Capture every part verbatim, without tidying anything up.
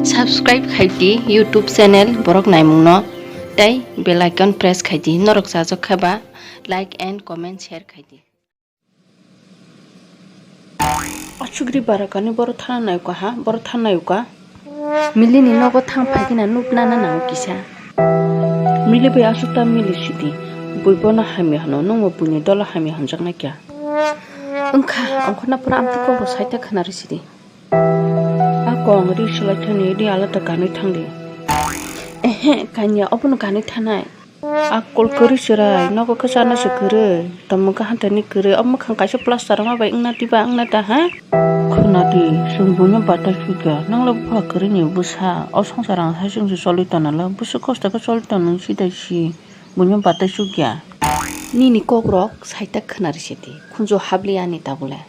Subscribe khai di YouTube channel borok naimungno, tei bell icon press khai di, norok chajak kha ba like and comment share khai di. Achugri barakani boro thana nayuka ha, boro thana nayuka. Mili ni nogo thang phai khe na nuk nana nango kisa. Mili bai aswk ta mili sidi. Bui bono hamya hwno, nwngbo buini dolo hamya hwnjaknai kya. Wngkha, ongkhorna phano amtwi kokbo saita khwnari sidi. Ako ang ri swlai thani, ri alada ganwi thangdi. Ehe, kanya, obono ganwi thanai. Akol kwrwi chwrai, nogo kwchana se kwrwi, tongmung khe hamtani kwrwi, o mwkhang kaisa plaster ma bai wngna diba, wngna da ha? Khwnadi, chwng buino batai sukya, nwngla bupha kwrwini bwsa, o swngchar ang hai chwngse choli tonala, bwswk kosto khe choli tong nwng sidai si, buino batai sukya. Nini kokrok saita khwnari sidi, khunju habliya ani tabule.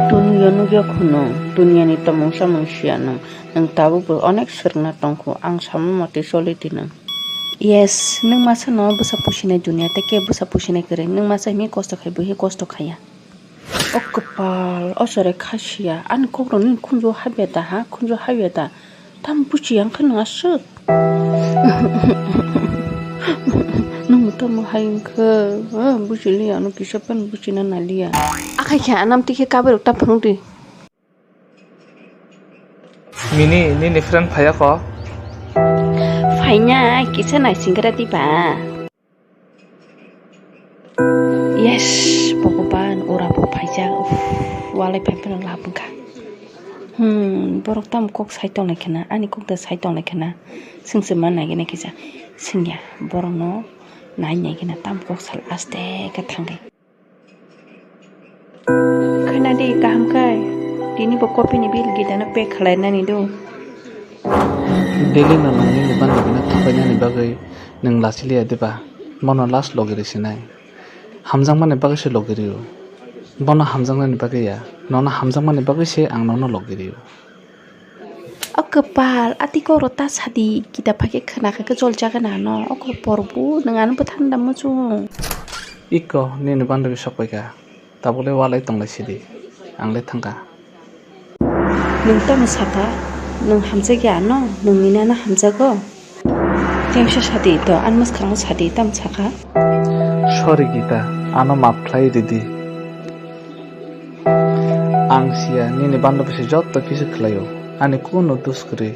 Duniya nugya khunung, duniyani tongmung samung siya nwng, nwng tabukbo onek swrwngna tongkhu, ang samung motwi choli di nwng. Yes, nwng masa no bwsa pusinai duniya, tei kebo bwsa pusinai kwrwi, nwng masa himwi kosto khai, bo hai kosto khaiya. O kwpal, o chwrai kha siya, ani kokrok nini khunju habya da ha, khunju habya da? Tam buchi yang khe nwng aswk. Nwng tamo hai wngkhe, ah, buchi liya, ano kisa phano buchina naliya. Akhai khe anam tikhe kabai rok ta phunuk di. Mini, nini friend phaiya kho? Phaina, kisa naisinggra diba. Yes, Bhogoban, ora bo phaijak. Uff, walai phai phano lab wngkha. Hmm, borok tamo kok sai tonglai khena, ani kok da sai tonglai khena. Swngse man nai gini kisa. Swngya, borok no nai nai gina tamo kok sal aste khe thangwi. Khwnadi kaham khai, tini bo copy ni bill gidano pay khlai nani do. Daily no nangni ni bana bina thapai nani bagwi nwng lachiliya diba? Bono last logi rw sinai. Hamjakmani bagwi se logi rw. Bono hamjaknani bagwi ya. Nono hamjakmani bagwi se ang nono logi rw. O kwpal, a twi kok rok ta sadi, kita phai khe khwna kha khe jol jagana ano, o kok por bu, nwng ano bwthang da muchung. Iko, nini bandagi sok pai kha, tabuk le walai tong lai sidi, ang le thang kha. Nwng tamo saka, nwng hamjak ya ano, nwng nini ano hamjago. Tei wngsa sadi to, ani mwskango sadi, tamo saka. Sorry Gita, ano maaf khlai ridi. Ang siya, nini bandagi se jotto kisu khlaio, ani kunu dus kwrwi.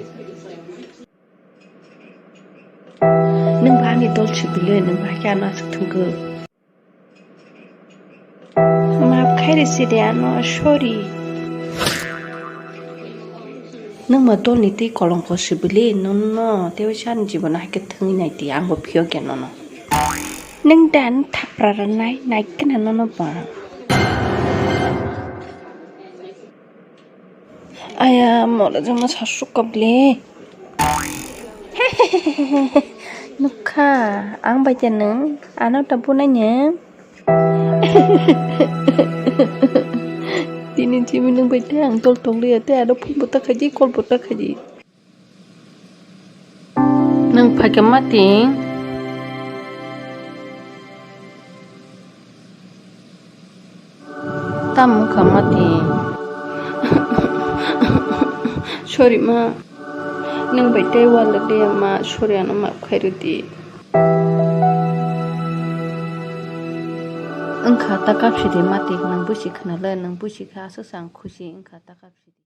Nwng ba ani dol sibile, nwng ba khe ano aswk thwngkuk. Maaf khai risi de ano, sorry. Nwng ma dol ni twi kolongko sibile, nono, tei waisa ani jibono hai khe thwngwi nai di, ang bo phiyok ya nono. Nwng dan thapra rwnai, nai khna nono ba. Aya, mora jama sasuk kabli. Nukha, ang bai tei nwng, ano ta bunai nwng. Tini jimi nwng bai tei ang tol tong liya tei ano phone bo ta khaidi, call bo ta khaidi. Nwng phaikha mati. Tamo wngkha mati. Sorry ma. Nwng bai tei walwk liya ma. Sorry, ano maaf khai rwdi. Wngkha ta kapsidi mati, nwng busi khwnale, nwng busi kha aswk se ang khusi wngkha ta kapsidi.